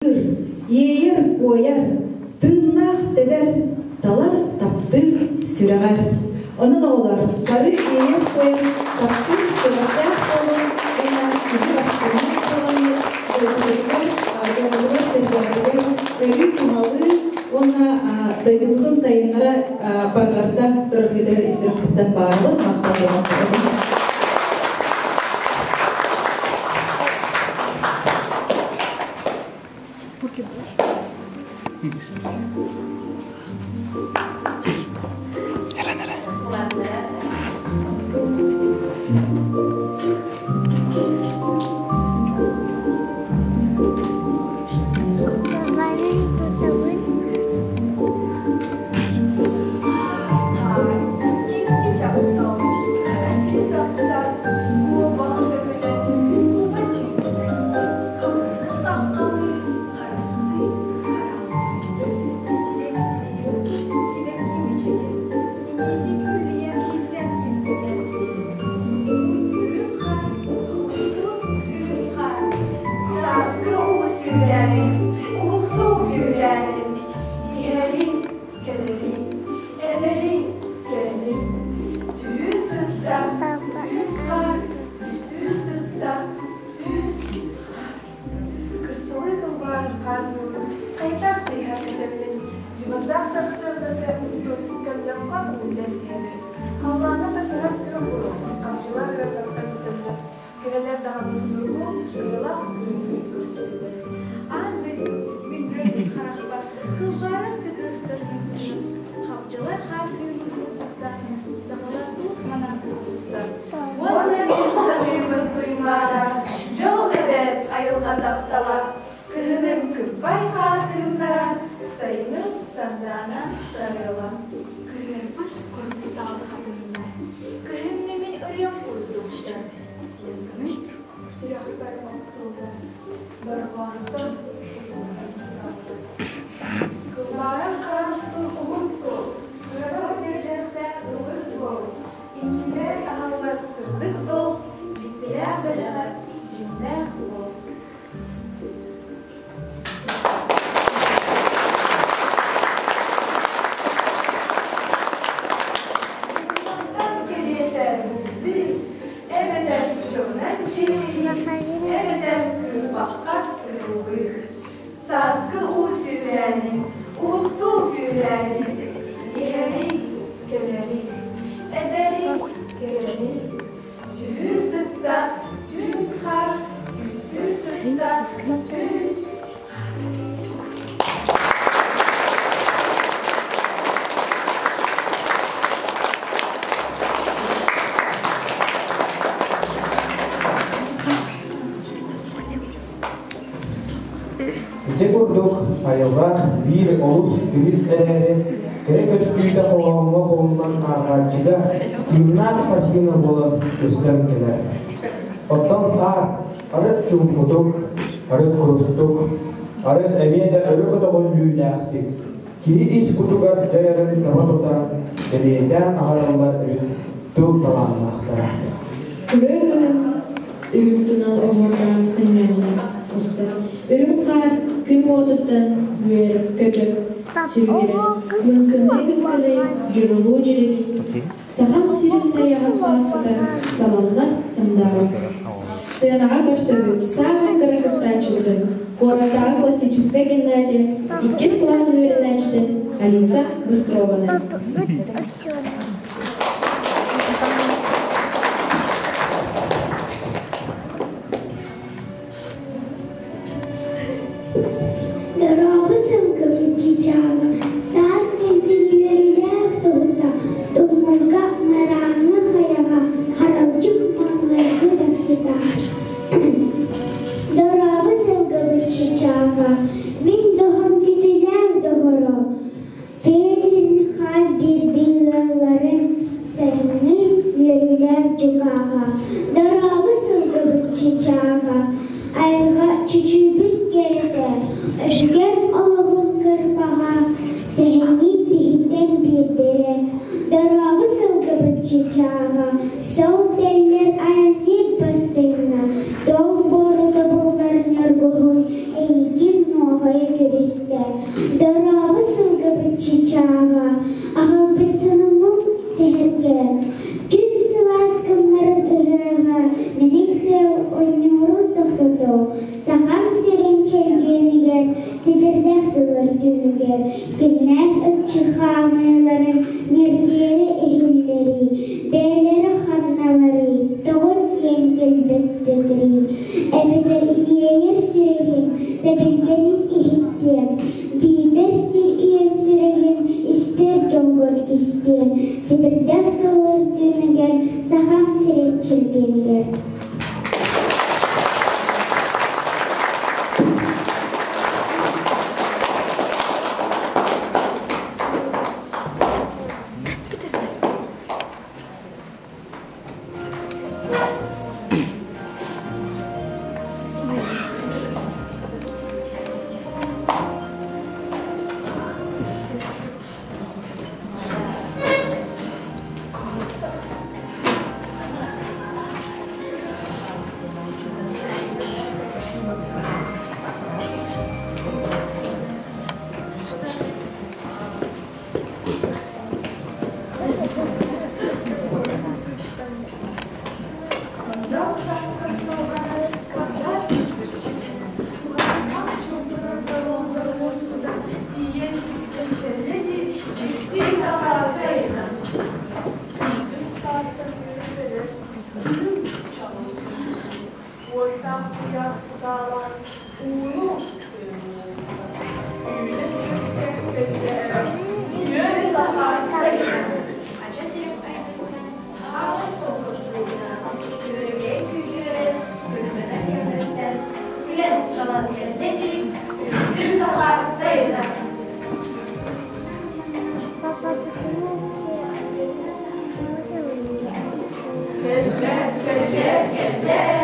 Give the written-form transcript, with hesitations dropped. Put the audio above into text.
Иэйэр-куойар, тыыннаах тэбэр, талар, таптыыр сүрэҕэр. Онон оҕолор бары иэйэр-куойар, таптыыр сүрэхтээх буолуҥ уонна киһи бастыҥа буолаҥҥыт дойдубутугар, дьоммутугар-сэргэҕитигэр өрүү туһалыы уонна дойдубутун сайыннара барҕарда тураргытыгар ис сүрэхпиттэн баҕарабын, махталлаах буолабын. Сааскы уу сүүрээнин, уһуктуу күүрээнин, иһэрин, кэлэрин, эдэрин, кэрэни, түүн сытта, түүн хаар, түстүү сытта, түүн хаар. Кырсылыы кылбаарар хаардыылын хайдах тыаһа кэтэммин, дьыбардаах сарсыардата устун көмнөххө көмүллэн иһэбин. Халлааҥҥа тардыһар күөх урук, хапчылар ыарахаттан көтөллөр, Кэлэлэр даҕаны судургу, кыылах күнү көрсөллөр. Аан дойду мин үөрбүт харахпар кылбаарар кытыастар үҥкүүнү, хабдьылар хаардыын курдуктар, даҕалар туус манан курдуктар. Уонна мин саныыбын туймаара, дьол эбээт айылҕа таптала, кыһынын кырбай хаар кыымнара, сайынын сардаана сарыала. Кырыарбыт хрустал хатыҥнар, кыһыҥҥы мин ырыам курдуктар. Тымныы сүрэхпэр охсуллар, дорҕоонтон Кылбаарар хаамыстуу уһун суол, кыарар күөдьэхтээх ыллык буол, иннибэр аһыллар сырдык дол, дьиктилээх бэлэҕэ дьиҥнээх уол. Мантан кэриэтэ бултуу, эбэтэр дьонунан дьиэлии, эбэтэр кыырпахха ытыллыы. Сааскы уу сүүрээнин, уһуктуу күүрээнин, иһэрий, кэлэрий, эдэрий, кэрэрий, Түһүү сытта, түүн хаар, түстүү сытта, түүн Ити курдук айылҕа биир олус тыйыс эрээри, кэрэ көстүүтэ хоһооҥҥо хоһуллан ааҕааччыга тыыннаах хартыына буолан көстөн кэлэр. Оттон хаар арыт чуумпутук, арыт курустук, арыт эмиэ да өрө көтөҕүллүүлээхтик киһи ис кутугар дьайарын таба тутан, бэлиэтээн аһараллар эбит тыл талааннаахтара. Көрөр гынан үрүҥ тунал оһуордаах сынньалаҥ устар. Үрүҥ хаар күн уотуттан үөр көтөр сүрүгүрэр, лыҥкыныы-лыҥкыныы, дьурулуу дьирилии, Сахам сирин сайаҕас сааскыта салаллар сандаарар. Сыанаҕа көрсөбүт саамай кыра кыттааччыбытын, куораттааҕы классическай гимназия иккис кылааһын үөрэнээччитин Алиса Быстрованы. Дорообо сылгыбыт чычааҕа, саас кэлтин үөрүүлээх тоһута, тумулга, мырааҥҥа хайаҕа, харалдьык маҥнайгы тахсыта. Дорообо сылгыбыт чычааҕа, мин доһом күтүлээх доҕоро, Тыа сирин хас биирдии ыалларын сайыҥҥы үөрүүлээх дьукааҕа, дорообо сылгыбыт чычааҕа, айылҕа чүчүйбүт кэрэтэ, өбүгэм олоҕун кырбаҕа, сэһэнньит биһиктэн биирдэрэ, дорообо сылгыбыт чычааҕа, сол тэллэр айанньыт бастыҥҥа, тоҥ буору тобуллар ньургуһун эйигин нуох. Сибирдээх тыллар түүнүгэр кимнээх ыччы хаамыыларын ньиргиэрэ иһиллэрий, бэйэлэрэ ханналарый, тоҕо тиийэн кэлбэттэрий, эбэтэр иэйэр сүрэҕин тэбилгэнин иһиттиэм, биитэр сир ийэм сүрэҕин истэр дьолго тигистиэм, сибирдээх тыллар түүнүгэр Сахам сирин чэлгиэнигэр. Сандал сааскар салҕанар сандал Туһаннаах чуумпунан доруоҥҥар уоскутан тиийэн тиксэн кэллэ дии дьикти саха сайына. Күндү саастан үөрэтэлэр күнүм чаҕылхай. Уоттаах куйаас кутаалаан ууну үүнэн көстөн кэллэ үөн саха сайына. Ача сирим айгыстан хаалыс конкурсуйна күөрэгэй күүһүөрэн күлүмэнэ көмөстөн күлэн салан кэллэ дии күндү саха сайына. Папа, почему все Кэллэ, кэллэ, кэллэ.